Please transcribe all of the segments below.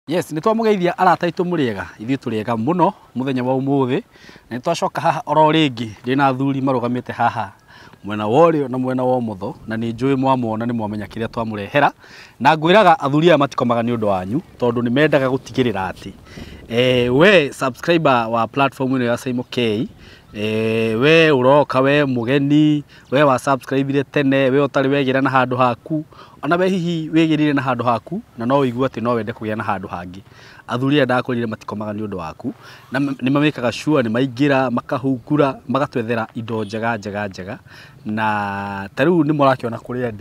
Yes, nĩ twamũgeithia arata aitũ mũrĩega, ithuĩ tũrĩega mũno mũthenya wa ũmũthĩ, na nĩ twacoka haha oro rĩngĩ ndĩna athuri marũgamĩte haha mwena wa ũrĩo na mwena wa ũmotho, na nĩ njũĩ mwamona nĩ mwamenya kĩrĩa twamũrehera, na ngwĩraga athuri aya matikomaga nĩ ũndũ wanyu, tondũ nĩ mendaga gũtigĩrĩra atĩ we subscriber wa platform ĩno ya Saimo K, we ũroka, we mũgeni, we wa subscribe tene, we ũtarĩ wegĩra na handũ haku, ona we hihi wĩgĩrire na handũ haku na no ũigue atĩ no wende kũgĩa na handũ hangĩ. Athuri aya ndakwĩrire matikomaga nĩ ũndũ waku, na nĩ mamĩkaga sure nĩ maingĩra makahungura magatwethera indo njega njega njega, na ta rĩu nĩ mũrakĩona kũrĩa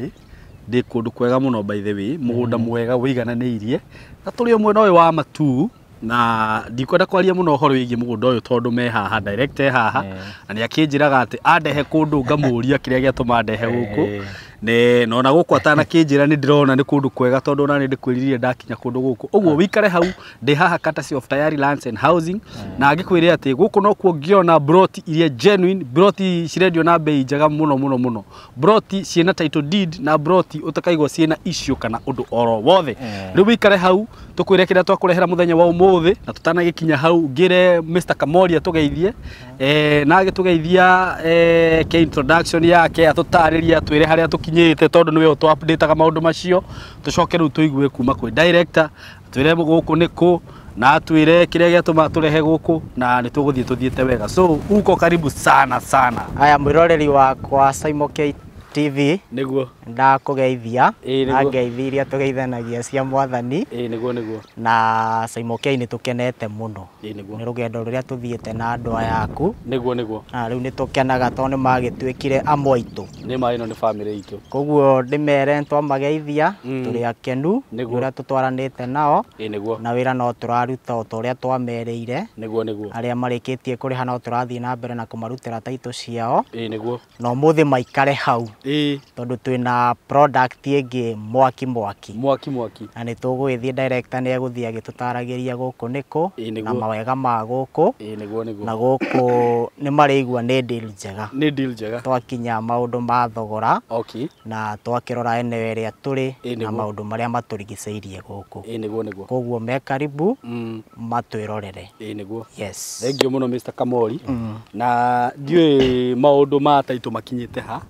ndĩ kũndũ kwega mũno, by the way, mũgũnda mwega wĩigananĩirie, na tũrĩ o mwena ũyũ wa Matuu, na ndikwenda kwaria mũno ũhoro wĩgiĩ mũgũnda ũyũ tondũ me haha direct e haha, na nĩ akĩnjĩraga atĩ andehe kũndũ ngamũria kĩrĩa gĩatũma ndehe gũkũ, nĩ na ona gũkũ atanakĩnjĩra nĩ ndĩrona nĩ kũndũ kwega tondũ ona nĩ ndĩkwĩririre ndakinya kũndũ gũkũ. Ũguo wĩikare hau, ndĩ haha courtesy of Tayari Lands and Housing, na ngĩkwĩre atĩ gũkũ nokuo ngĩona broti iria genuine, broti cirendio na bei njega mũno mũno mũno, broti ciĩna title deed na broti ũtakaigua ciĩna issue kana ũndũ oro wothe. Rĩu wĩikare hau tũkwĩre kĩrĩa twakũrehera mũthenya wa ũmũthĩ, na tũtanagĩkinya hau ngĩre Mr. Kamori atũgeithie, na agĩtũgeithia ke introduction yake atũtarĩrie atwĩre harĩa tũkinyĩte tondũ nĩwe ũtũ updateaga maũndũ macio, tũcoke rĩu tũigue kuma kwĩ director atwĩre gũkũ nĩ kũ na atwĩre kĩrĩa gĩatũma tũrehe gũkũ, na nĩ tũgũthiĩ tũthiĩte wega. So uko karibu sana sana. Aya mwĩroreri wakwa Saimo K TV, nĩguo ndakũgeithia nĩguo. Na ngeithi iria tũgeithanagia cia mwathani. Nĩguo nĩguo. Na Saimo K nĩ tũkenete mũno. Nĩguo. Nĩ rũgendo rũrĩa tũthiĩte na andũ aya aku. Nĩguo nĩguo. Na rĩu nĩ tũkenaga tondũ nĩ magĩtuĩkire amwe aitũ. Nĩ ma ĩno nĩ family itũ. Koguo ndĩmere twamageithia, tũrĩ akenu nĩ Nĩguo. ũrĩa tũtwaranĩte nao. Nĩguo. Na wĩra no tũraruta o ta ũrĩa twamerĩire. Nĩguo nĩguo. Arĩa marĩkĩtie kũrĩha no tũrathiĩ na mbere na kũmarutĩra taitũ ciao. Nĩguo. Na ũmũthĩ maikare hau. Tondũ twĩna product ĩngĩ mwaki mwaki. Mwaki mwaki. Na nĩ tũgũgĩthiĩ director nĩ egũthiĩ agĩtũtaragĩria gũkũ nĩkũ, Nĩguo. na mawega ma gũkũ. Nĩguo nĩguo. Na gũkũ nĩ marĩigua nĩ deal njega. Nĩ deal njega. Twakinya maũndũ ma thogora. Okay. Na twakĩrora eneo ĩrĩa tũrĩ na Nĩguo. maũndũ marĩa matũrigicĩirie gũkũ. Nĩguo nĩguo. Koguo me karibu matwĩrorere. Nĩguo. Yes. Thank you mũno Mr. Kamori. Na ndiũĩ maũndũ ma taitũ makinyĩte ha.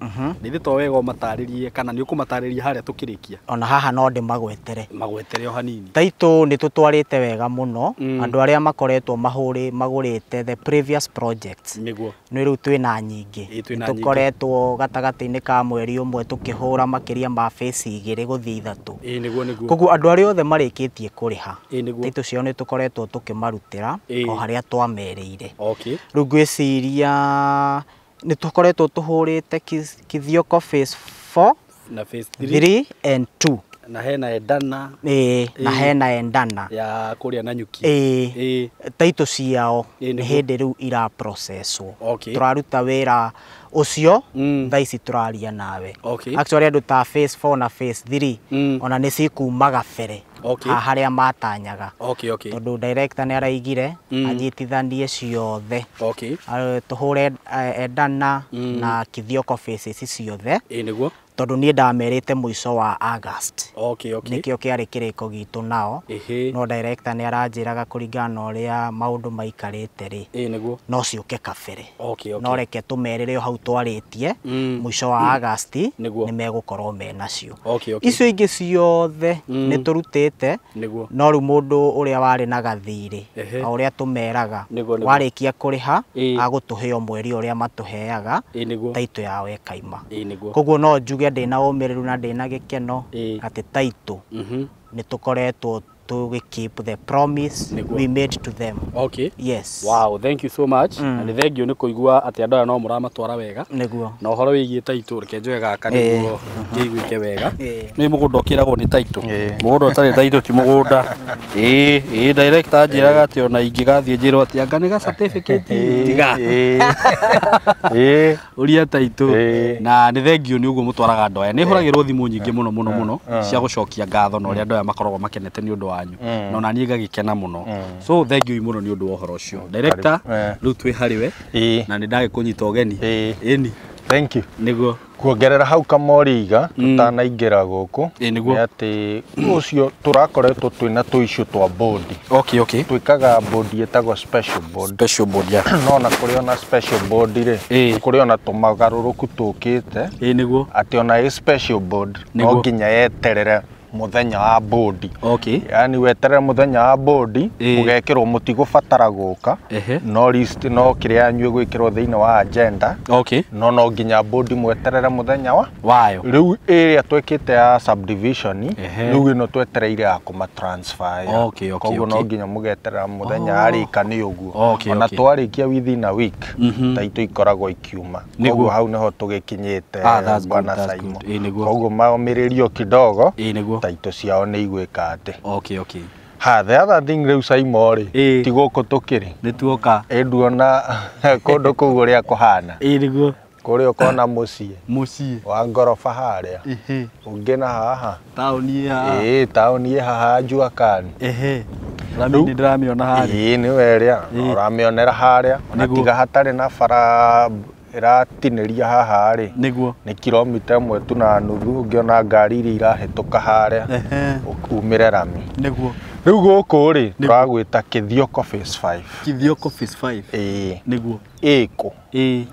Nĩ ithe to wega ũmatarĩrie kana nĩ ũkũmatarĩria harĩa tũkĩrĩkia. Ona haha no ndĩmagwetere. Magwetere o hanini. Taitũ nĩ tũtwarĩte wega mũno. Andũ arĩa makoretwo magũrĩte the previous projects. Nĩguo. Nĩ rĩu twĩna nyingĩ. Twĩna nyingĩ. Tũkoretwo gatagatĩ-inĩ ka mweri ũmwe tũkĩhũra makĩria ma phase igĩrĩ gũthiĩ ithatũ. Nĩguo nĩguo. Koguo andũ arĩa othe marĩkĩtie kũrĩha. Nĩguo. Taitũ ciao nĩ tũkoretwo tũkĩmarutĩra o harĩa twamerĩire. Okay. Rĩu ngwĩciria nĩ tũkoretwo tũhũrĩte Kithioko phase 4, na phase 3, 3 and 2. Na hena Endana. Na hena Endana. Ya kũrĩa Nanyuki. Taitũ ciao nĩ Nĩguo. hĩndĩ rĩu ira processwo. Okay. Tũraruta wĩra ũcio thaa ici tũraria nawe. Okay. Actually andũ ta phase 4 na phase 3 ona nĩ cikuma gabere. Okay. Haha harĩa matanyaga. Okay, okay. Tondũ director nĩ araigire anyitithanie ciothe. Okay. Tũhũre Endana na Kithioko phases ciothe. Nĩguo. Tondũ niĩ ndamerĩte mũico wa August. Okay, okay. Nĩkĩo kĩarĩ kĩrĩko gitũ nao. No director nĩ aranjĩraga kũringana na ũrĩa maũndũ maikarĩte rĩ. Nĩguo. No ciũke kabere. Okay, okay. No reke tũmerĩre o hau twarĩtie mũico wa August Nĩguo. nĩ megũkorwo menacio. Okay, okay. Icio ingĩ ciothe nĩ tũrutĩte. Nĩguo. No rĩu mũndũ ũrĩa warĩ na gathirĩ o ũrĩa tũmeraga Nĩguo, nĩguo. warĩkia kũrĩha agũtũhe o mweri ũrĩa matũheaga Nĩguo. taitũ yao ĩkaima. Nĩguo. Koguo no njuge ndĩna ũmĩrĩru na ndĩna gĩkeno atĩ taitũ nĩ tũkoretwo tũgĩ keep the promise Nĩguo. we made to them. Okay. Yes. Wow, thank you so much. Na nĩ thank you nĩ kũigua atĩ andũ aya no mũramatwara wega. Nĩguo. Na ũhoro wĩgiĩ taitũ reke njoe gaka nĩguo ngĩiguĩke wega. Nĩ mũgũnda ũkĩragwo nĩ taitũ. Mũgũnda ũtarĩ taitũ ti mũgũnda. Director anjĩraga atĩ ona ingĩgathiĩ njĩrwo atĩ anga nĩ ga certificate tiga. Ũria taitũ. Na nĩ thank you nĩ ũguo mũtwaraga andũ aya. Nĩ hũragĩrwo thimũ nyingĩ mũno mũno mũno cia gũcokia ngatho na ũrĩa andũ aya makoragwo makenete nĩ ũndũ wanyu. Na ona niĩ ngagĩkena mũno. So thank you mũno nĩ ũndũ wa ũhoro ũcio. Director, rĩu twĩ harĩ we. Na nĩ ndagĩkũnyita ũgeni. Ĩni. Thank you. Nĩguo. Kuongerera hau Kamoriga tutanaingĩra gũkũ nĩ atĩ ũcio tũrakoretwo twĩna tũicio twa board. Okay, okay. Twĩkaga board ĩtagwo special board. Special board, yeah. No na kũrĩ ona special board rĩ, kũrĩ ona tũmagarũrũku tũkĩte. Ĩĩ nĩguo. Atĩ ona ĩ special board no nginya yeterere muthenya wa board. Okay. Yani weterere muthenya wa board ugekirwo mutigũbatara gũka no list no kĩrĩa yanyu ĩgwĩkĩrwo thĩinĩ wa agenda. Okay. No no nginya board mweterere muthenya wa wayo. Rĩu ĩrĩa twĩkĩte ya subdivision rĩu ĩno twetereire ya kũma transfer. Okay, okay. Koguo no nginya mũgeterera muthenya arĩka nĩ ũguo. Ona twarĩkia within a week taitũ ikoragwo ikiuma. Koguo hau nĩho tũgĩkinyĩte bwana Simon. Koguo maũmĩrĩrio kidogo. Taito ciao nĩ igwĩka atĩ. Okay, okay. Ha, the other thing rĩu Simon rĩ, ti gũkũ tũkĩrĩ. Nĩ tuoka. Ĩ nduona kũndũ kũu ũrĩa kũhana. Ĩ nĩguo. Kũrĩa ũkona mũciĩ. Mũciĩ. Wa ngoroba harĩa. Ĩhĩ. Ũngĩ na haha. Taũni ĩ haha. Ĩ taũni ĩ haha Jua Kali. Ĩhĩ. Rami nĩ ndĩramĩona harĩa. Ĩ nĩwe ĩrĩa. Ũramĩonera harĩa. Ona tiga hatarĩ na bara ĩratinĩria haha rĩ. Nĩguo. Nĩ kilomita ĩmwe tu na nuthu ũngĩona ngari iria irahĩtũka harĩa umĩre rami. Nĩguo. Rĩu gũkũ rĩ tũragwĩta Kithioko phase 5. Kithioko phase 5. Ĩĩ. Nĩguo. Ĩkũ. Ĩĩ.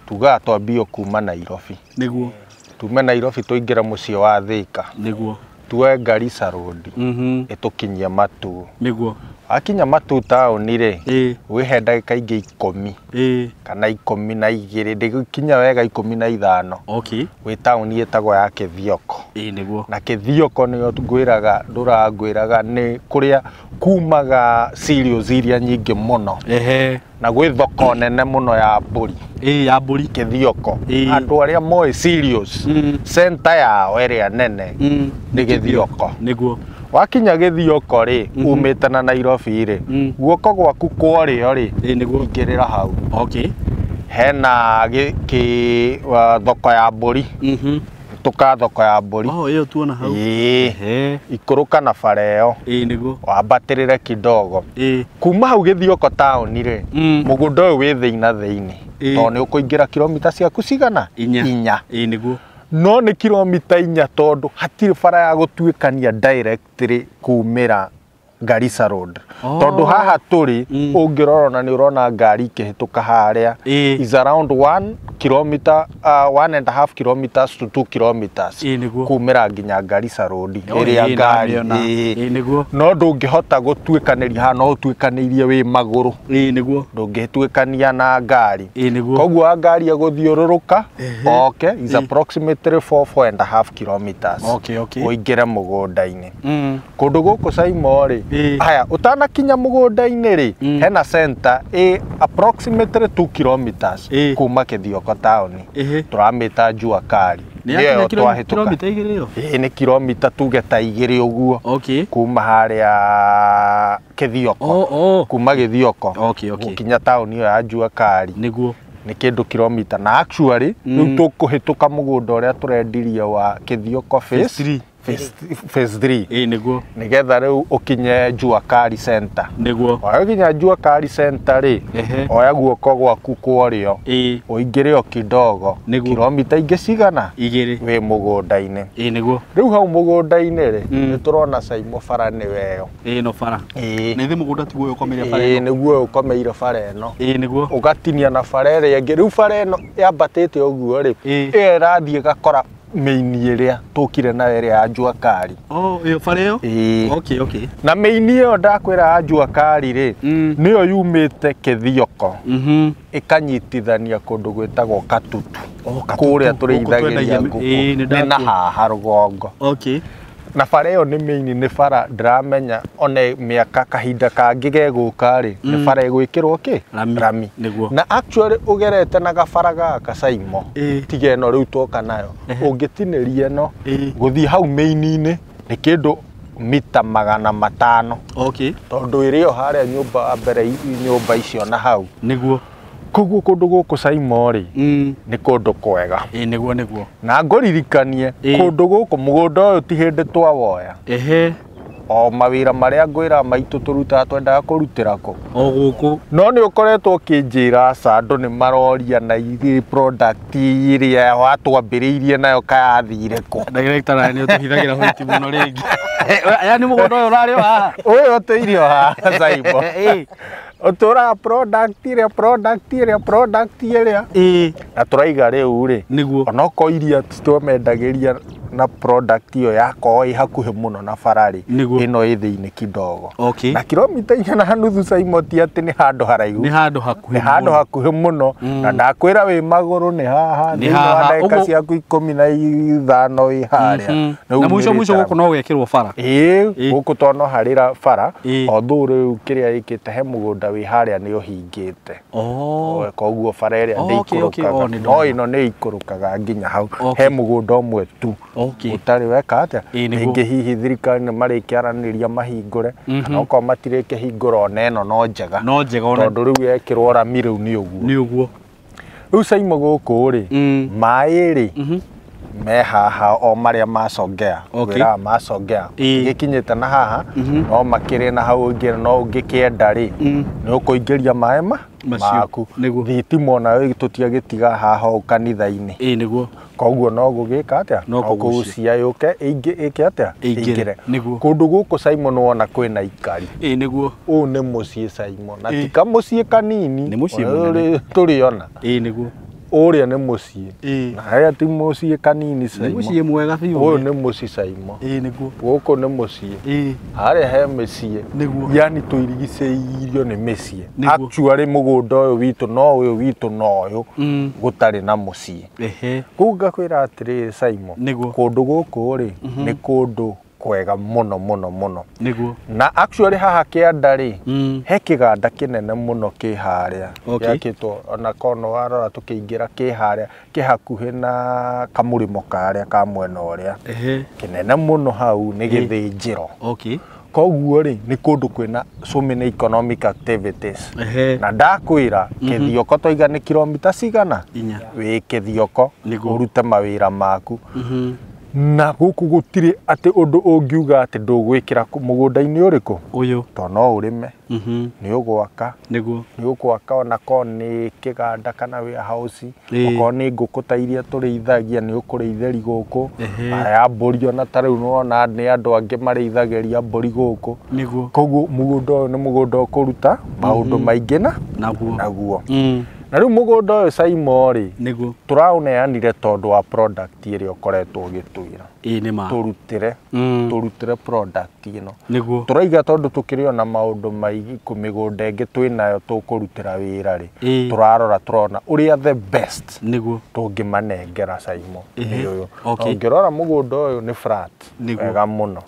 Tugaga twambio kuma Nairobi. Nĩguo. Tume Nairobi tũingĩre mũciĩ wa Thika. Nĩguo. Tuoe Garissa Road. Ĩtũkinyie Matuu. Nĩguo. Akinya Matuu taũni rĩ, wĩhe ndagĩka ingĩ 10 kana 12 ndĩgũkinya wega 15. Okay. Wĩ taũni ĩtagwo ya Kithioko. Ĩĩ nĩguo. Na Kithioko nĩyo ngwĩraga ndũrangwĩraga nĩ kũrĩa kumaga cereals iria nyingĩ mũno. Ehe. Na gwĩ thoko nene mũno ya mbũri. Ĩĩ ya mbũri. Kithioko. Andũ arĩa moĩ cereals center yao ĩrĩa nene nĩ Kithioko. Nĩguo. Wakinya Gĩthioko rĩ, umĩte na Nairobi rĩ, guoko gwaku kwa ũrĩo rĩ, ingĩrĩra hau. Okay. Hena thoko ya mbũri. Tũka thoko ya mbũri. Oh, ĩyo tuona hau. Ĩĩ. Ikũrũka na bara ĩyo. Ĩĩ nĩguo. Wambatĩrĩre kidogo. Ĩĩ. Kuma hau Gĩthioko taũni rĩ, mũgũnda ũyũ wĩ thĩinĩ na thĩinĩ. Tondũ nĩ ũkũingĩra kilomita ciaku cigana? Inya. Ĩĩ nĩguo. No nĩ kilomita 4 tondũ hatirĩ bara ya gũtuĩkania directly kumĩra Garissa Road. Tondũ haha tũrĩ ũngĩrora na nĩ ũrona ngari ikĩhĩtũka harĩa is around 1 kilometer, 1.5 kilometers to 2 kilometers kumĩra nginya Garissa Road ĩrĩa ngari. Ĩĩ nĩguo. No ndũngĩhota gũtuĩkanĩria haha, no ũtuĩkanĩirie wĩ magũrũ. Ĩĩ nĩguo. Ndũngĩtuĩkania na ngari. Ĩĩ nĩguo. Koguo ngari ĩgũthiũrũrũka oke is approximately 4.5 kilometers. Okay, okay. Ũingĩre mũgũnda-inĩ. Kũndũ gũkũ Simon rĩ, haya ũtanakinya mũgũnda-inĩ rĩ, hena center ĩ approximately 2 kilometers kuma Kithioko taũni. Tũramĩta Jua Kali. Nĩ kilomita 2 ĩyo? Ĩĩ nĩ kilomita tuge ta 2 ũguo. Okay. Kuma harĩa Kithioko. Kuma Gĩthioko. Okay, okay. Gũkinya taũni ĩyo ya Jua Kali. Nĩguo. Nĩ kĩndũ kilomita na actually rĩu tũkũhĩtũka mũgũnda ũrĩa tũrendirie wa Kithioko phase 3. Phase 3. Ĩĩ nĩguo. Nĩgetha rĩu ũkinye Jua Kali center. Nĩguo. Wakinya Jua Kali center rĩ, oya guoko gwaku kwa ũrĩo. Ũingĩre o kidogo. Kilomita ingĩ cigana? 2. Wĩ mũgũnda-inĩ. Ĩĩ nĩguo. Rĩu hau mũgũnda-inĩ rĩ, nĩ tũrona Simon bara nĩwe ĩyo. Ĩĩ no bara. Ĩĩ. Na ithe mũgũnda tiguo ũyũ ũkomeire bara ĩno. Ĩĩ nĩguo ũyũ ũkomeire bara ĩno. Ĩĩ nĩguo. Ũgatinia na bara ĩrĩa ĩngĩ. Rĩu bara ĩno yambatĩte ũguo rĩ, ĩyo ĩrathiĩ ĩgakora mĩini ĩrĩa tũkire nayo ĩrĩa ya Jua Kali. Oh, ĩyo bara ĩyo? Ĩĩ. Okay, okay. Na mĩini ĩyo ndakwĩra ya Jua Kali rĩ, nĩyo yumĩte Kithioko. Ĩkanyitithania kũndũ gwĩtagwo Katutu. Kũrĩa tũrĩithagĩria ngũkũ. Nĩ na haha rũgongo. Okay. Na bara ĩyo nĩ mĩini, nĩ bara ndĩramenya ona mĩaka kahinda kangĩ gegũka rĩ, nĩ bara ĩgwĩkĩrwo kĩ? Rami. Nĩguo. Na actually ũgerete na gabara gaka Simon, tiga ĩno rĩu twoka nayo, ũngĩtinĩria ĩno gũthiĩ hau mĩini-inĩ nĩ kĩndũ mita 500. Okay. Tondũ ĩrĩ o harĩa nyũmba mbere nyũmba icio na hau. Nĩguo. Koguo kũndũ gũkũ Simon rĩ, nĩ kũndũ kwega. Ĩĩ nĩguo nĩguo. Na ngũririkanie kũndũ gũkũ mũgũnda ũyũ ti hĩndĩ twawoya. Ehe. O mawĩra marĩa ngwĩra maitũ tũrutaga twendaga kũrutĩra kũ? O gũkũ. No nĩ ũkoretwo ũkĩnjĩra aca, andũ nĩ maroria na ithuĩ product ĩrĩa watwambĩrĩirie nayo kayathire kũ? Director na nĩ ũtũhithagĩra hoiti mũno rĩngĩ. Yani mũgũnda ũyũ ũrarĩ o haha. Ũyũ ũtũire o haha Saimo. Ũtũraga product ĩrĩa product ĩrĩa product ĩrĩa. Na tũraiga rĩu rĩ, Nĩguo. onokorwo iria twamendagĩria na product ĩyo yakorwo ĩ hakuhĩ mũno na bara rĩ, Nĩguo. ĩno ĩ thĩinĩ kidogo. Okay. Na kilomita 4.5 Saimo ti atĩ nĩ handũ haraihu. Nĩ handũ hakuhĩ. Nĩ handũ hakuhĩ mũno. Na ndakwĩra wĩ magũrũ nĩ haha, Nĩ thĩinĩ wa haha. ndagĩka Ũguo- ciaku 15 wĩ harĩa. Na mũico mũico gũkũ no gwekĩrwo bara. Ĩĩ, gũkũ to no harĩra bara, Ĩĩ. although rĩu kĩrĩa ĩkĩte he mũgũnda wĩ harĩa nĩ ũhingĩte. Koguo bara ĩrĩa Okay. Oh, ndĩikũrũkaga. nĩ No ndona. ĩno nĩ ĩikũrũkaga nginya hau. Okay. He mũgũnda ũmwe tu. Okay. Ũtarĩ weka atĩa? Ĩĩ, nĩguo. Rĩngĩ hihi thirikari nĩ marĩkĩaranĩria mahingũre, kana okorwo matirĩkĩhingũra ona ĩno no njega. No njega ona. Tondũ rĩu yekĩrwo rami rĩu nĩ ũguo. Nĩ ũguo. Rĩu Saimo gũkũ rĩ, maĩ rĩ, me haha o marĩa macongea. Okay. Ngwĩraga macongea. Ĩĩ. Gĩkinyĩte na haha, no makĩrĩ na hau ũngĩ no ũngĩkĩenda rĩ, nĩ ũkũingĩria maĩ ma Macio. maku. Nĩguo. Thitima onayo tũtiagĩtiga haha ũũ kanitha-inĩ. Ĩĩ nĩguo. Koguo no gũgĩka atĩa? No kũgucia. Kũgucia yũke ĩingĩ ĩke atĩa? Ĩingĩre. Nĩguo. Kũndũ gũkũ Simon wona kwĩna ikari. Ĩĩ nĩguo. Ũũ nĩ mũciĩ Simon. Na Ĩĩ. ti kamũciĩ kanini. Nĩ mũciĩ mũnene. Tũrĩona. Ĩĩ nĩguo. Ũrĩa nĩ mũciĩ. Ĩĩ. Na harĩa ti mũciĩ kanini Nĩ Simon. mũciĩ mwega biũ. Ũyũ nĩ mũciĩ Simon. Ĩĩ nĩguo. Gũkũ nĩ mũciĩ. Ĩĩ. Harĩa he mĩciĩ. Nĩguo. Yani tũirigicĩirio nĩ mĩciĩ. Nĩguo. Actually mũgũnda ũyũ witũ no ũyũ witũ no ũyũ. Gũtarĩ na mũciĩ. Ehe. Kũu ngakwĩra atĩrĩrĩ Simon. Nĩguo. Kũndũ gũkũ rĩ, nĩ kũndũ kwega mũno mũno mũno. Nĩguo. Na actually haha kĩanda rĩ, he kĩganda kĩnene mũno kĩ harĩa. Okay. Gĩakĩtwo ona kono warora tũkĩingĩra kĩ harĩa, kĩ hakuhĩ na kamũrĩmo karĩa ka mwena ũrĩa. Ehe. Kĩnene mũno hau nĩ gĩthĩnjĩro. Okay. Koguo rĩ, nĩ kũndũ kwĩna so many economic activities. Ehe. Na ndakwĩra Kĩthioko twaiga nĩ kilomita cigana? 4. Wĩ Kĩthioko Nĩguo. ũrute mawĩra maku. Na gũkũ gũtirĩ atĩ ũndũ ũngiuga atĩ ndũgwĩkĩra mũgũnda-inĩ ũrĩkũ? Ũyũ. To no ũrĩme, nĩ ũgwaka. Nĩguo. Nĩ ũgwaka ona korwo nĩ kĩganda kana warehouse, Ĩĩ. okorwo nĩ ngũkũ ta iria tũrĩithagia nĩ ũkũrĩithĩri gũkũ. Ehe. Aya mbũri ona ta rĩu nĩwona nĩ andũ angĩ marĩithagĩria mbũri gũkũ. Nĩguo. Koguo mũgũnda ũyũ nĩ mũgũnda ũkũruta maũndũ maingĩ na Naguo. naguo. Na rĩu mũgũnda ũyũ Saimo rĩ, Nĩguo. tũraũneanire tondũ wa product ĩrĩa ũkoretwo ũgĩtwĩra. Ĩĩ nĩ ma. Tũrutĩre, tũrutĩre product ĩno. Nĩguo. Tũraiga tondũ tũkĩrĩ ona maũndũ maingĩ kũ mĩgũnda ĩngĩ twĩnayo tũkũrutĩra wĩra rĩ, Ĩĩ. tũrarora tũrona ũrĩa the best Nĩguo. tũngĩmanengera Saimo Ehe. nĩ ũyũ. Okay. Ũngĩrora mũgũnda ũyũ nĩ flat Nĩguo. wega mũno.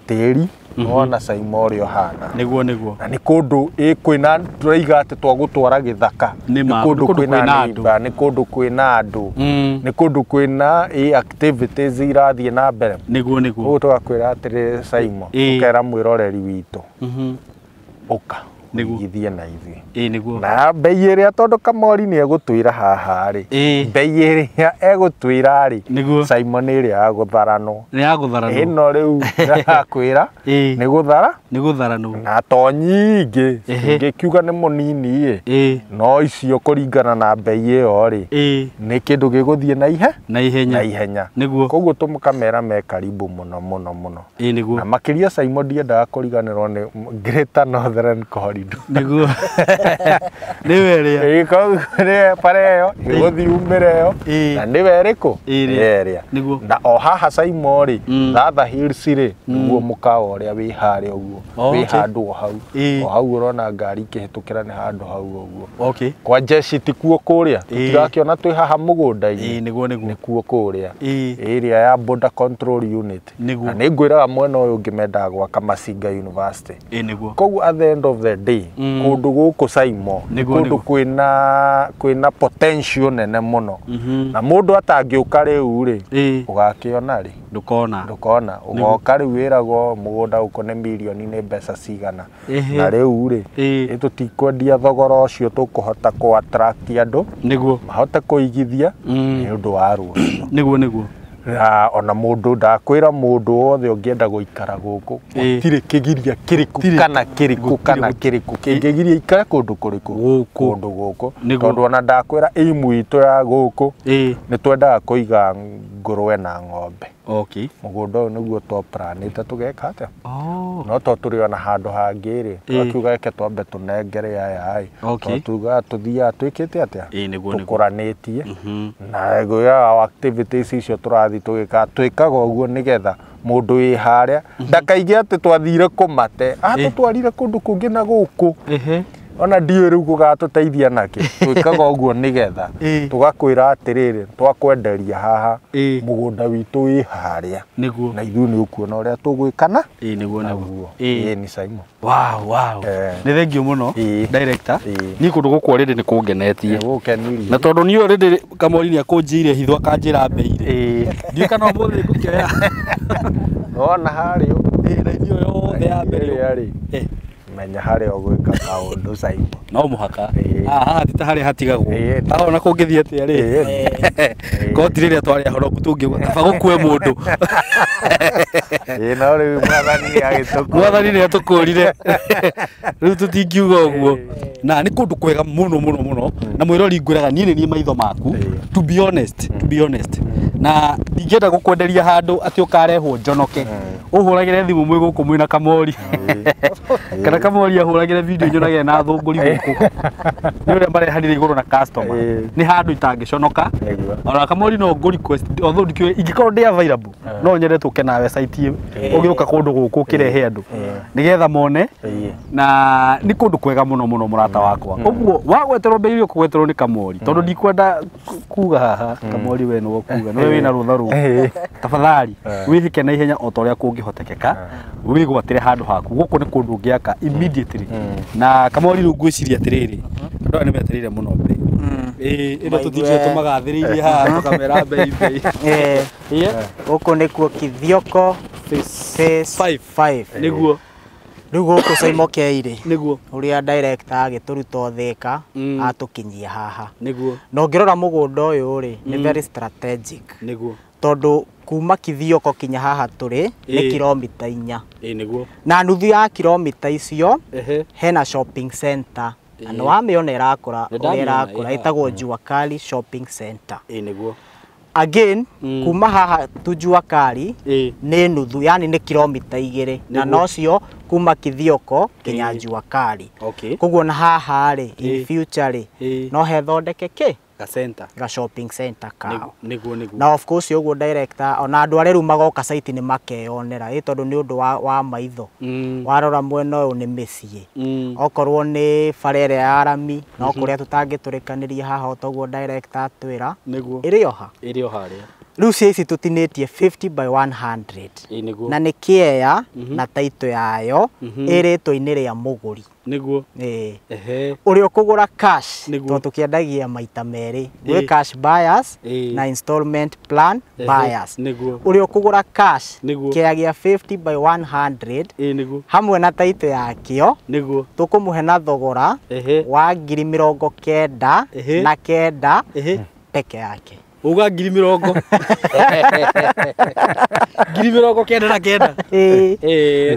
Tĩri nĩwona Saimo ũrĩa ũhana. Nĩguo nĩguo. Na nĩ kũndũ kwĩna tũraiga atĩ twagũtwara gĩthaka. Nĩ ma, Nĩ kũndũ kwĩna andũ. nĩ kũndũ kwĩna andũ. Nĩ kũndũ kwĩna activities irathiĩ na mbere. Nĩguo nĩguo. Koguo tũgakwĩra atĩrĩrĩ Saimo, ũkera mwĩroreri witũ, ũka Nĩguo. ũigithie na ithuĩ. Ĩĩ nĩguo. Na mbei ĩrĩa tondũ Kamori nĩ egũtwĩra haha rĩ, Ĩĩ. mbei ĩrĩa egũtwĩra rĩ, Nĩguo. Saimo nĩ ĩrĩa ya gũtharanwo. Nĩ ya gũtharanwo. Ĩno rĩu ndakwĩra Ĩĩ. nĩ gũthara Nĩ gũtharanwo. na to nyingĩ Ehe. ngĩkiuga nĩ mũnini ĩ, Ĩĩ. no icio kũringana na mbei ĩyo rĩ, Ĩĩ. nĩ kĩndũ gĩgũthiĩ na ihe Na ihenya. na ihenya. Nĩguo. Koguo tũkamera me karibu mũno mũno mũno. Ĩĩ nĩguo. Na makĩria Saimo ndiendaga kũriganĩrwo nĩ Greater Northern Corridor. Nĩguo. Nĩwe ĩrĩa. Ĩĩ, koguo nĩ bara ĩyo ĩgũthiĩ umĩre ĩyo Ĩĩ. na nĩwe ĩrĩkũ? Ĩrĩa. Ĩrĩa. Nĩguo. Na o haha Saimo rĩ, Thatha Hills rĩ, nĩguo mũkawa ũrĩa wĩ harĩa ũguo. Oh, Wĩ okay. handũ o hau. Ĩĩ. O hau ũrona ngari ikĩhĩtũkĩra nĩ handũ hau ũguo. Okay. Kwa jeshi ti kuo kũrĩa, Ĩĩ. tũtirakĩona twĩ haha mũgũnda-inĩ. Ĩĩ nĩguo nĩguo. Nĩ kuo kũrĩa. Ĩĩ. Ĩrĩa ya Border Control Unit. Nĩguo. Na nĩ ngwĩraga mwena ũyũ ũngĩ mendaga gwaka Masinga University. Ĩĩ nĩguo. Koguo at the end of the day, kũndũ gũkũ Saimo, nĩ Nĩguo, kũndũ nĩguo. kwĩna potential nene mũno. Na mũndũ atangĩũka rĩu rĩ, Ĩĩ. ũgakĩona rĩ? Ndũkona. Ndũkona. Ũgoka rĩu wĩragwo mũgũnda gũkũ nĩ mirioni nĩ mbeca cigana. Ehe. Na rĩu rĩ, Ĩĩ. tũtikwendia thogora ũcio tũkũhota kũ attract andũ Nĩguo. mahote kũigithia nĩ ũndũ wa rũciũ. Nĩguo nĩguo. Na ona mũndũ ndakwĩra mũndũ wothe ũngĩenda gũikara gũkũ gũtirĩ kĩgiria kĩrĩkũ kana kĩrĩkũ kana kĩrĩkũ kĩngĩgiria ikare kũndũ kũrĩkũ kũndũ gũkũ tondũ ona ndakwĩra aimu itũ ya gũkũ nĩ twendaga kũiga ngũrwe na ng'ombe. Okay. Mũgũnda ũyũ nĩguo twaplanĩte tũgeka atĩa no to tũrĩ ona handũ hangĩ rĩ twakiuga reke twambe tũnengere aya ĩ tuga tũthiaga twĩkĩte atĩa tũkũranĩtie na ngũya activities icio tũrathiĩ tũgĩka twĩkaga ũguo nĩgetha mũndũ wĩ harĩa ndakaige atĩ twathire kũmate atũtwarire kũndũ kũngĩ na gũkũ ona ndiũĩ rĩu gũgatũteithia nakĩ twĩkaga ũguo nĩgetha tũgakwĩra atĩrĩrĩ twakwenderia haha mũgũnda witũ wĩ harĩa nĩguo na ithuĩ nĩ ũkuona ũrĩa tũgwĩkana nĩguo nĩguo nĩ Simon. Wow wow nĩ thengiũ mũno director niĩ kũndũ gũkũ already nĩ kũngenetie na tondũ niĩ already Kamori nĩ akũnjĩire hitho akanjĩra mbei rĩ ndiũĩ kana ũmũthĩ ngũkĩoya wona harĩa na ithuĩ yothe ya mbere rĩ menya harĩa ũgwĩka maũndũ Simon no mũhaka haha ti ta harĩa hatigagwo haha ona kũngĩthiĩ atĩa rĩ koti rĩrĩa twarĩ ahoroku tũngiuga kaba gũkue mũndũ no rĩu mwathani nĩ mwathani nĩ atũkũrire rĩu tũtingiuga ũguo na nĩ kũndũ kwega mũno mũno mũno na mwĩrori ngwĩraga niĩ nĩ niĩ maitho maku to be honest na ndingĩenda gũkwenderia handũ atĩ ũkarehwo njonoke ũhũragĩre thimũ mwĩ gũkũ mwĩna Kamori kana Kamori ahũragĩre video nyonage na thũngũri gũkũ nĩ ũrĩa marehanire igũrũ na customer nĩ handũ itangĩconoka ona Kamori no ngũ request although ndikĩũĩ ingĩkorwo ndĩ available no nyende tũke nawe site ũgĩũka kũndũ gũkũ ũkĩrehe andũ nĩgetha mone na nĩ kũndũ kwega mũno mũno mũrata wakwa ũguo wagweterwo mbei ũkũgweterwo nĩ Kamori tondũ ndikwenda kuga haha Kamori we nĩwe ũkuga nĩwe wĩna rũtha rũu tafadhali wĩhĩke na ihenya o ta ũrĩa kũngĩhotekeka wĩgwatĩre handũ haku gũkũ nĩ kũndũ ũngĩaka immediately na Kamori rĩu ngwĩciria atĩrĩrĩ andũ aya nĩ metereire mũno mbei ĩno tũtindire tũmagathĩrĩirie haha tũkamera mbei mbei gũkũ nĩkuo Kithioko phase 5 nĩguo rĩu gũkũ Simon K rĩ nĩguo ũrĩa director agĩtũruta Thika atũkinyia haha nĩguo na ũngĩrora mũgũnda ũyũ rĩ nĩ very strategic nĩguo tondũ kuma Kithioko kinya haha tũrĩ nĩ kilomita 4 nĩguo na nuthu ya kilomita icio hena shopping center na nĩ wamĩona ĩrakũra ũrĩa ĩrakũra ĩtagwo Jua Kali shopping center nĩguo again kuma haha tu Jua Kali nĩ nuthu yani nĩ kilomita 2 na nocio kuma Kithioko kinya Jua Kali koguo na haha rĩ in future rĩ no hethondeke kĩ ga shopping center kao nĩguo nĩguo na of course ũguo director ona andũ arĩa rĩu magoka site nĩ makeyonera ĩ tondũ nĩ ũndũ wa maitho warora mwena ũyũ nĩ mĩciĩ okorwo nĩ bara ĩrĩa ya rami no kũrĩa tũtangĩtũrĩkanĩria haha toguo director atwĩra nĩguo ĩrĩ o ha ĩrĩ o harĩa rĩu cia ici tũtinĩtie 50 by 100 na nĩ kĩea na taito yayo ĩrĩtwa-inĩ rĩa mũgũri nĩguo ũrĩa ũkũgũra cash tondũ tũkĩendagia maita merĩ gwĩ cash buyers na installment plan buyers ũrĩa ũkũgũra cash kĩea gĩa 50 by 100 hamwe na taito yakĩo nĩguo tũkũmũhe na thogora wa 99,000 peke yake uga ngiri mĩrongo ngiri mĩrongo kenda na kenda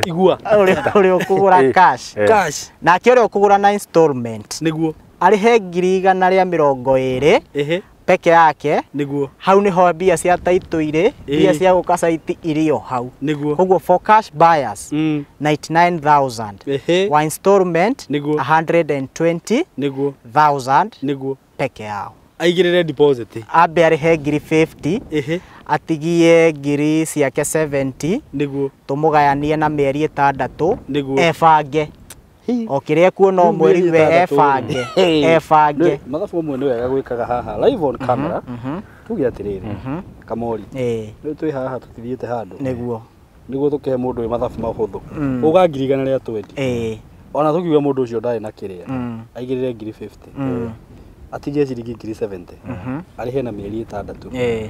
igua ũrĩa ũkũgũra cash cash nake ũrĩa ũkũgũra na installment nĩguo arĩhe 120,000 peke yake nĩguo hau nĩho mbia cia taito irĩ mbia cia gũka site irĩ o hau nĩguo koguo for cash buyers 99,000 wa installment 120,000 nĩguo nĩguo peke yao aigĩrĩre deposit ambe arĩhe ngiri 50 atigie ngiri ciake 70 nĩguo tũmũgayanie na mĩeri 6 nĩguo ebange o kĩrĩa kuona o mweri we ebange ebange mathabu mamwe nĩ wega gwĩkaga haha live on camera tuge atĩrĩrĩ Kamori rĩu twĩ haha tũtithiĩte handũ nĩguo nĩguo tũkĩhe mũndũ wĩ mathabu mahũthũ uga ngiri 120 ona tũkiuga mũndũ ũcio ndarĩ na kĩrĩa aigĩrĩre ngiri 50 atigie ciringi ngiri 70 arĩhe na mĩeri 6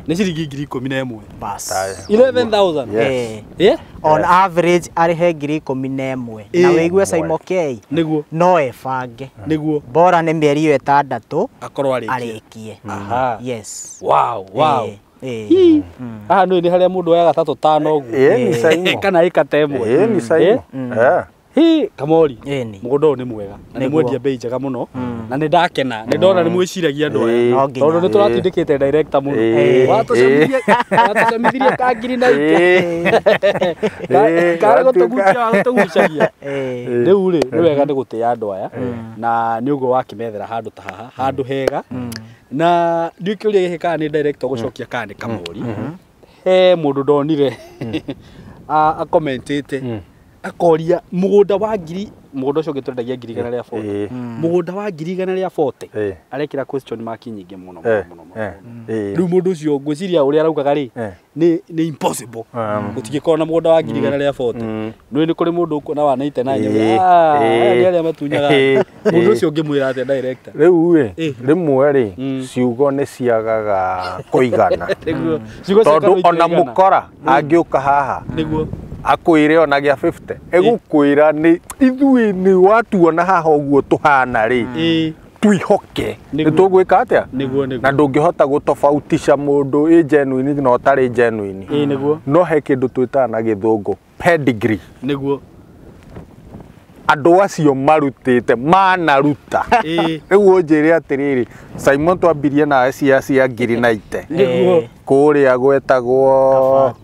nĩ ciringi ngiri 11 bas 11,000 on average arĩhe ngiri 11 na wĩigue Simon K nĩguo no ebange nĩguo bora nĩ mĩeri ĩyo 6 akorwo arĩkie aha yes wow wow Haha nĩ harĩa mũndũ oyaga ta tũtano ũguo. Kana ĩka ta ĩmwe. Ni Saimo. Hi Kamori, mũgũnda ũyũ nĩ mwega na nĩ mwendia bei njega mũno na nĩ ndakena nĩ ndona nĩ mwĩciragia andũ aya tondũ nĩ tũratindĩkĩte director mũno watũcamithirie ka ngiri na ite karĩ gũtũgucagia rĩu rĩ nĩ wega nĩ gũtĩa andũ aya na nĩ ũguo wakĩmethera handũ ta haha handũ hega na ndiũĩ kĩũria gĩkĩ kana nĩ director gũcokia kana nĩ Kamori he mũndũ ndonire akomentĩte akoria mugunda wa ngiri mugunda ucio ngitwendagia ngiri igana ria 40 mugunda wa ngiri igana ria 40 arekira question mark nyingi muno muno muno riu mundu ucio ngwiciria uria araugaga ri ni impossible gutingĩkorwo na mugunda wa ngiri igana ria 40 nĩ nĩ kũrĩ mũndũ ũkuona wa 99 aya nĩ arĩa matunyaga mũndũ ũcio ũngĩmwĩra atĩa director rĩu ĩ rĩmwe rĩ ciugo nĩ ciagaga kũigana tondũ ona mũkora angĩũka haha nĩguo akwire ona gĩa 50 egukwira ni ithuĩ ni watuona haha ũguo tũhana rĩ twihoke nĩ tũgwĩka atĩa na ndũngĩhota gũtofautisha mũndũ ĩ genuine na ũtarĩ genuine no he kĩndũ twĩtaga na gĩthũngũ pedigree nĩguo andũ acio marutĩte manaruta rĩu ũnjĩre atĩrĩrĩ Simon twambirie nawe cia ngiri na ite nĩguo kũrĩa gwetagwo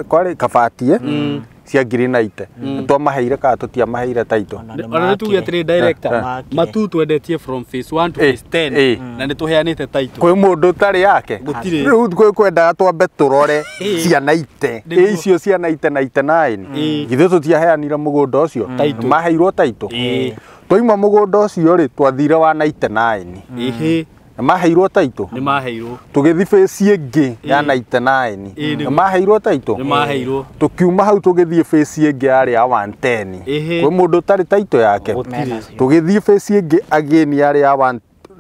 kwari kabatie cia ngiri na ite twamaheire kana tũtiamaheire taito ona nĩ tuge atĩrĩ director matu twendetie from phase 1 to phase 10 na nĩ tũheanĩte taito kwĩ mũndũ ũtarĩ yake rĩu kwĩ kwendaga twambe tũrore ciana ite icio ciana ite na ite 9 githĩ tũtiaheanire mũgũnda ũcio maheirwo taito twaima mũgũnda ũcio rĩ twathire wa 99 na maheirwo taito nĩ maheirwo tũgĩthiĩ phase ĩngĩ ya 99 na maheirwo taito nĩ maheirwo tũkiuma hau tũgĩthiĩ phase ĩngĩ yarĩ ya 110 kwĩ mũndũ ũtarĩ taito yake tũgĩthiĩ phase ĩngĩ again yarĩ ya 110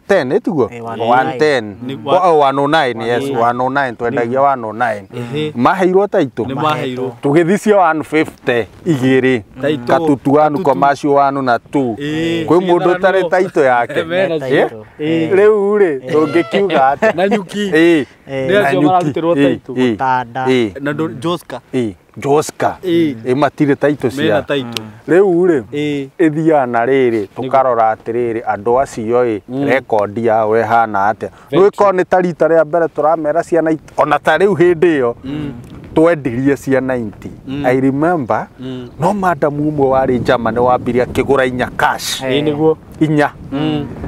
ĩtiguo 110 109 yes 109 twendagia 109 maheirwo taito nĩ maheirwo tũgĩthiĩ cia 150 igĩrĩ katutu 1 commercial 1 na 2 kwĩ mũndũ ũtarĩ taito yake rĩu rĩ tũngĩkiuga atĩa na nyuki nĩ acio mararutĩrwo taito na Joska Joska matirĩ taito cia rĩu rĩ ĩthiaga na rĩrĩ tũkarora atĩrĩrĩ andũ acio ĩ rekondi yao ĩhana atĩa rĩu ĩkorwo nĩ ta rita rĩa mbere tũramera ciana ona ta rĩu hĩndĩ ĩyo twendirie cia 90 I remember no madamu ũmwe warĩ Germany wambirie akĩgũra inya cash nĩguo inya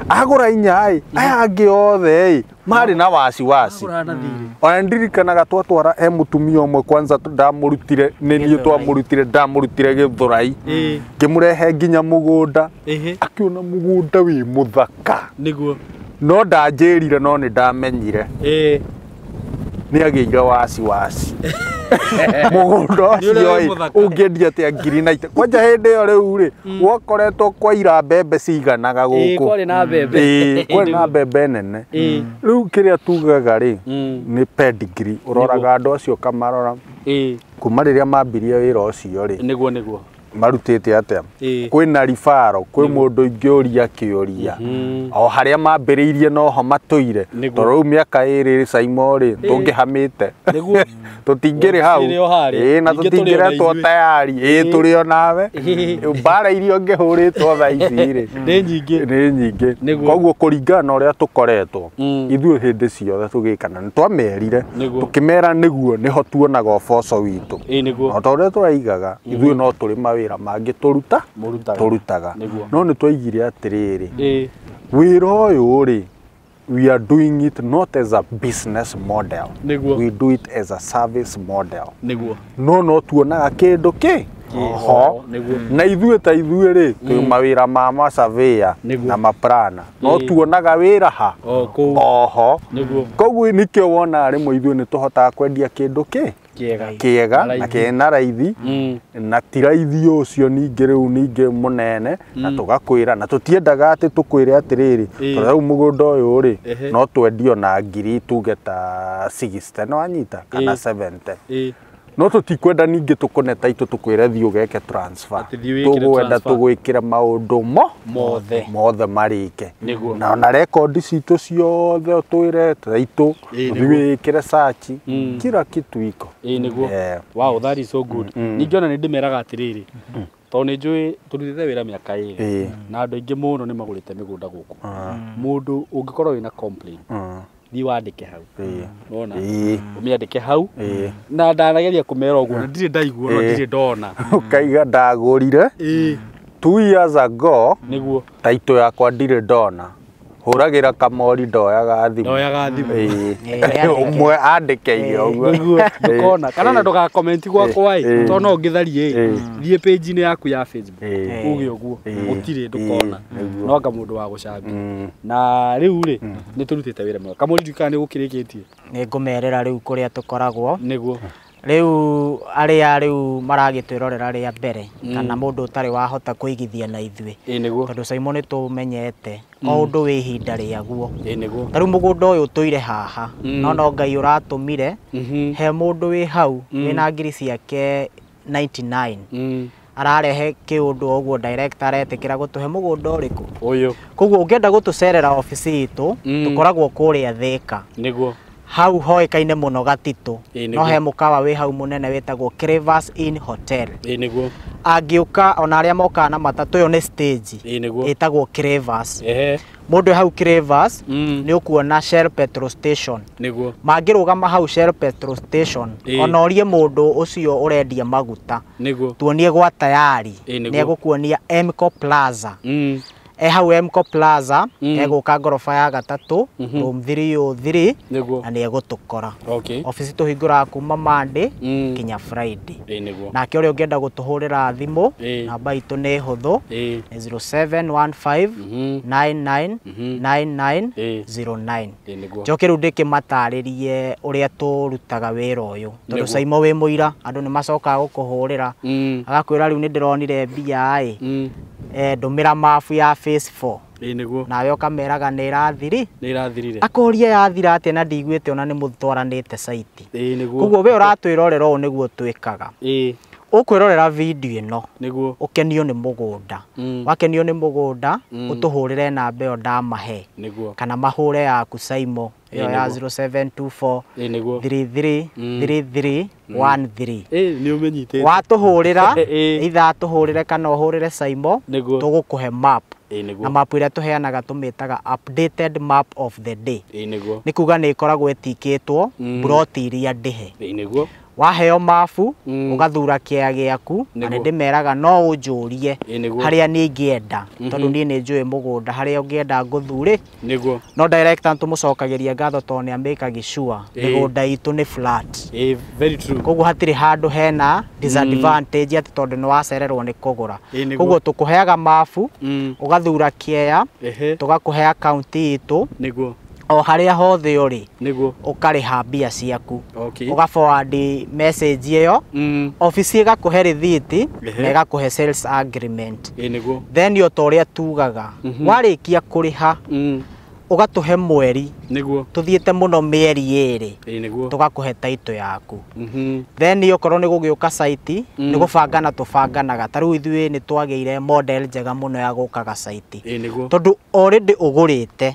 agũra inya ĩ aya angĩ othe ĩ marĩ na wasiwasi ona ndirikanaga twatwara he mũtumia ũmwe kwanza ndamũrutire nĩ niĩ twamũrutire ndamũrutire Gĩthũrai ngĩmũrehe nginya mũgũnda akĩona mũgũnda wĩ mũthaka nĩguo no ndanjĩrire no nĩ ndamenyire nĩ agĩire wasiwasi mũgũnda ũcio ĩ ũngĩendia atĩa ngiri na ite kwanja hĩndĩ ĩyo rĩu rĩ gwakoretwo kwaira mbembe ciganaga gũkũ kwarĩ na mbembe kwarĩ na mbembe nene rĩu kĩrĩa tugaga rĩ nĩ pedigree ũroraga andũ acio ũkamarora kuma rĩrĩa mambirie wĩra ũcio rĩ nĩguo nĩguo marutĩte atĩa kwĩna ribaro kwĩ mũndũ ingĩũria kĩũria o harĩa mambĩrĩirie noho matũire tondũ rĩu mĩaka ĩrĩ Saimo rĩ tũngĩhamĩte tũtingĩrĩ hau na tũtingĩretwo tayari tũrĩ o nawe mbara iria ũngĩhũrĩtwo thaa ici rĩ nĩ nyingĩ koguo kũringana na ũrĩa tũkoretwo ithuĩ hĩndĩ ciothe tũgĩkana nĩ twamerire tũkĩmera nĩguo nĩho tuonaga ũboco witũ o ta ũrĩa tũraigaga ithuĩ no tũrĩ mawĩra mangĩ tũrutaga no nĩ twaigire atĩrĩrĩ wĩra ũyũ rĩ we are doing it not as a business model. We do it as a service model. No no tuonaga kĩndũ kĩ ho na ithuĩ ta ithuĩ rĩ twĩ mawĩra ma masurveyor na maplana no tuonaga wĩra ha oho koguo nĩkĩo wonaga rĩmwe ithuĩ nĩ tũhotaga kwendia kĩndũ kĩ kĩega na kĩna raithi na ti raithi ũcio ningĩ rĩu ningĩ mũnene na tũgakwĩra na tũtiendaga atĩ tũkwĩre atĩrĩrĩ tondũ rĩu mũgũnda ũyũ rĩ no twendio na ngiri tuge ta 60 nĩ wanyita kana 70 No tũtikwenda ningĩ tũkũne taitũ tũkwĩre thiĩ ũgeke transfer. Tũgwenda tũgwĩkĩre maũndũ mothe mothe marĩke. Na ona rekondi citũ ciothe ũtwĩre taitũ ũthiĩ wĩkĩre search kila kitu iko. Nĩguo. Wow, that is so good. Ningĩ ona nĩ ndĩmeraga atĩrĩrĩ, tondũ nĩ njũĩ tũrutĩte wĩra mĩaka 2 na andũ aingĩ mũno nĩ magũrĩte mĩgũnda gũkũ. Mũndũ ũngĩkorwo wĩna complaint, thiĩ wandĩke hau. Nĩwona? Ũmĩandĩke hau. Na ndanageria kũmera ũguo na ndirĩ ndaigua na ndirĩ ndona. Ũkaiga ndagũrire 2 years ago. Nĩguo. Taitũ yakwa ndirĩ ndona. Hũragĩra Kamori ndoyaga thimũ. Ndoyaga thimũ. Ũmwe andĩke ũguo. Nĩguo ndũkona. Kana na ndũga comment gwakwa ĩ, tondũ no ũngĩtharie ĩ, thiĩ page-inĩ yaku ya Facebook. Uge ũguo, gũtirĩ ndũkona. No anga mũndũ wa gũcambia. Na rĩu rĩ, nĩ tũrutĩte wĩra mwega. Kamori ndikaga nĩ gũkĩrĩkĩtie. Nĩ ngũmerĩra rĩu kũrĩa tũkoragwo. Nĩguo. Rĩu arĩa rĩu maragĩtwĩrorera rĩa mbere kana mũndũ ũtarĩ wahota kũigithia na ithuĩ. Nĩguo. Tondũ Simon nĩ tũmenyete o ũndũ wĩ ihinda rĩaguo. Nĩguo. Ta rĩu mũgũnda ũyũ ũtũire haha no Ngai ũratũmire he mũndũ wĩ hau wĩna ngiri ciake 99 ararehe kĩũndũ ũguo director aretĩkĩra gũtũhe mũgũnda ũrĩkũ ũyũ. Koguo ũngĩenda gũtũcerera obici itũ tũkoragwo kũrĩa Thĩka. Nĩguo. Hau hoĩkaine mũno Gatitũ. No he mũkawa wĩ hau mũnene wĩtagwo Cravers Inn Hotel. Nĩguo. Angĩũka ona arĩa mokaga na matatũ ĩyo nĩ stage. Nĩguo. Ĩtagwo Cravers. Mũndũ hau Cravers nĩ ũkuona Shell petrol station. Nĩguo. Mangĩrũgama hau Shell petrol station ona ũrie mũndũ ũcio ũrendia maguta. Nĩguo. Tuonie gwa tayari. Nĩ egũkuonia Emco Plaza. Hau Emco Plaza egũka ngoroba ya gatatũ room 303 na nĩ egũtũkora. Obici tũhingũraga kuma Monday nginya Friday. Nake ũrĩa ũngĩenda gũtũhũrĩra thimũ namba itũ nĩ hũthũ nĩ 0715 99 99 09. Njoke rĩu ndĩkĩmatarĩrie ũrĩa tũrutaga wĩra ũyũ tondũ Simon wĩ mũira andũ nĩ macokaga gũkũhũrĩra agakwĩra rĩu nĩ ndĩronire mbia ĩ ndũmĩra mabu ya phase 4. Nĩguo. Nawe ũkameraga nĩ ĩrathiri. Nĩ ĩrathirire. Akũria yathira atĩa na ndiguĩte ona nĩ mũtwaranĩte site. Nĩguo. Koguo we ũratwĩrorera ũũ nĩguo twĩkaga. Ũkwĩrorera video ĩno. Nĩguo. Ũkenio nĩ mũgũnda. Wakenio nĩ mũgũnda ũtũhũrĩre namba ĩyo ndamahe. Nĩguo. Kana mahũre yaku Simon ĩyo ya 0724 Nĩguo. 33 33 13. Nĩ ũmenyitĩte. Watũhũrĩra either atũhũrĩre kana ũhũrĩre Simon tũgũkũhe map. Na map ĩrĩa tũheanaga tũmĩtaga updated map of the day. Nĩguo. Nĩ kuga nĩ ĩkoragwo ĩtikĩtwo plot iria ndĩhe. Nĩguo. Waheo mabu ũgathura kĩea gĩaku na nĩ ndĩmeraga no ũnjũrie harĩa niĩ ingĩenda tondũ niĩ nĩ njũĩ mũgũnda harĩa ũngĩenda ngũthure. Nĩguo. No director tũmũcokagĩria ngatho tondũ nĩ amĩkagi sure mĩgũnda itũ nĩ flat. Very true. Koguo hatirĩ handũ hena disadvantage atĩ tondũ nĩ wacererwo nĩ kũgũra. Koguo tũkũheaga mabu ũgathura kĩea tũgakũhe akaunti itũ. Nĩguo. O harĩa hothe ũrĩ Nĩguo. ũkarĩha mbia ciaku. Ũga forward message ĩyo obici ĩgakũhe rĩthiti na ĩgakũhe sales agreement. Nĩguo. Then o ta ũrĩa tugaga warĩkia kũrĩha ũgatũhe mweri. Nĩguo. Tũthiĩte mũno mĩeri 2 Nĩguo. tũgakũhe taitũ yaku. Then okorwo nĩ gũgĩũka site nĩ gũbangana tũbanganaga. Ta rĩu ithuĩ nĩ twagĩire model njega mũno ya gũkaga site. Nĩguo. Tondũ already ũgũrĩte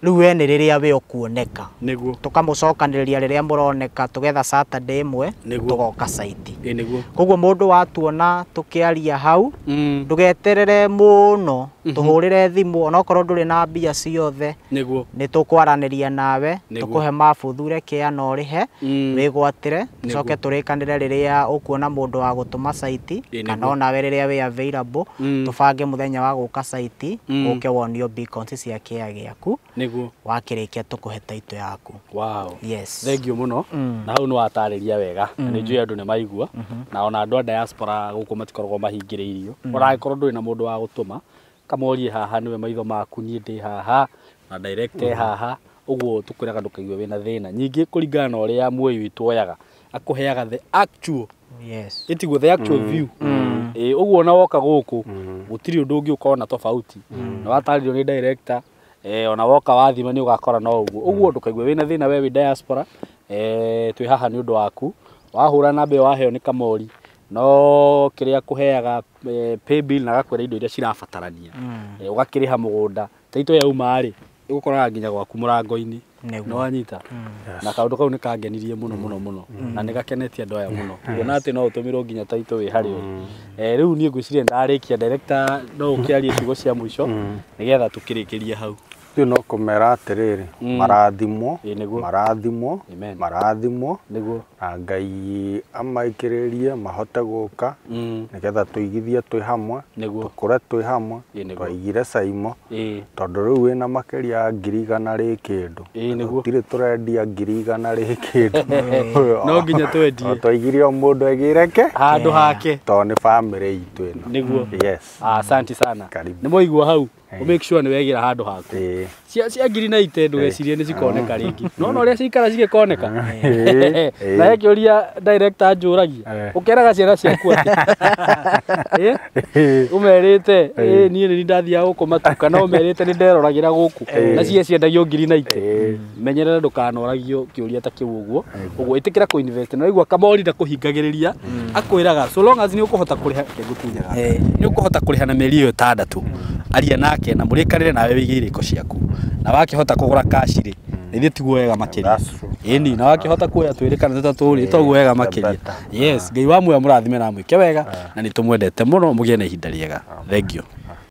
rĩu we nĩ rĩrĩa we ũkuoneka. Nĩguo. Tũkamũcokanĩrĩria rĩrĩa mũroneka tũgetha Saturday ĩmwe tũgoka site. Nĩguo. Koguo mũndũ watuona tũkĩaria hau ndũgeterere mũno tũhũrĩre thimũ onokorwo ndũrĩ na mbia ciothe. Nĩguo. Nĩ tũkwaranĩria nawe tũkũhe mabu ũthure kĩa na ũrĩhe wĩgwatĩre tũcoke tũrĩkanĩre rĩrĩa ũkuona mũndũ wa gũtũma site kana onawe rĩrĩa wĩ available tũbange mũthenya wa gũka site ũke wonio beacons cia kĩa gĩaku. Nĩguo. Wakĩrĩkia tũkũhe taitũ yaku. Wow. Yes. Thank you mũno. Na hau nĩ watarĩria wega. Na nĩ njũĩ andũ nĩ maigua. Na ona andũ a diaspora gũkũ matikoragwo mahingĩrĩirio. Ũragĩkorwo ndũrĩ na mũndũ wa gũtũma kamorie haha nĩwe maitho maku niĩ ndĩ haha na direct haha ũguo tũkwĩraga ndũkaigue wĩna thĩna. Nyingĩ kũringana na ũrĩa muoyi witũ oyaga akũheaga the actual. Yes. Ĩtiguo the actual view. Ũguo ona woka gũkũ gũtirĩ ũndũ ũngĩ ũkona tofauti. Na watarĩrio nĩ director ona woka wathima nĩ ũgakora no ũguo. Ũguo ndũkaigue wĩna thĩna we wĩ diaspora twĩ haha nĩ ũndũ waku. Wahũra namba ĩyo waheo nĩ Kamori no kĩrĩa kũheaga pay bill na agakwĩra indo iria cirabatarania. Ũgakĩrĩha mũgũnda taito yauma rĩ ĩgũkoraga nginya gwaku mũrango-inĩ. Nĩ wanyita? Na kaũndũ kau nĩ kangenirie mũno mũno mũno na nĩ gakenetie andũ aya mũno kuona atĩ no ũtũmĩrwo nginya taito wĩ harĩa ũrĩ. Rĩu niĩ ngwĩciria ndarĩkia director no ũkĩarie ciugo cia mũico nĩgetha tũkĩrĩkĩrie hau. Rĩu no kũmera atĩrĩrĩ marathimwo marathimwo marathimwo nĩguo na Ngai amaikĩrĩrie mahote gũka nĩgetha tũigithie twĩ hamwe tũkũre twĩ hamwe twaigire Saimo tondũ rĩu wĩna makĩria ya 100,000 rĩ kĩndũ gũtirĩ tũrendia 100,000 rĩ kĩndũ no nginya twendie twaigire o mũndũ egĩreke handũ hake tondũ nĩ bamĩrĩ itũ ĩno nĩguo. Yes. Asante sana. Nĩ mwaigua hau make sure nĩ wegĩra handũ haku cia 1,090 ndũgecirie nĩ cikoneka rĩngĩ no no ũrĩa cikara cigĩkoneka na he kĩũria director anjũragia ũkeraga ciana ciaku atĩ ũmerĩte niĩ nĩ ndathiaga gũkũ matuka na ũmerĩte nĩ nderoragĩra gũkũ na cie ciendagio 1,090 menyerera ndũkanoragio kĩũria ta kĩu ũguo ũguo ĩtĩkĩra kũ invest na waigua Kamori ndakũhingagĩrĩria akwĩraga so long as nĩ ũkũhota kũrĩha ngũtunyaga nĩ ũkũhota kũrĩha na mĩeri ĩyo 6 aria nake na mũrĩkanĩre nawe wĩige irĩko ciaku na wakĩhota kũgũra cash rĩ ithuĩ tiguo wega makĩria ĩni na wakĩhota kuoya twĩrĩ kana tũtatũ rĩ toguo wega makĩria. Yes, Ngai wa muoyo mũrathime na mwĩke wega na nĩ tũmwendete mũno mũgĩe na ihinda rĩega. Thank you.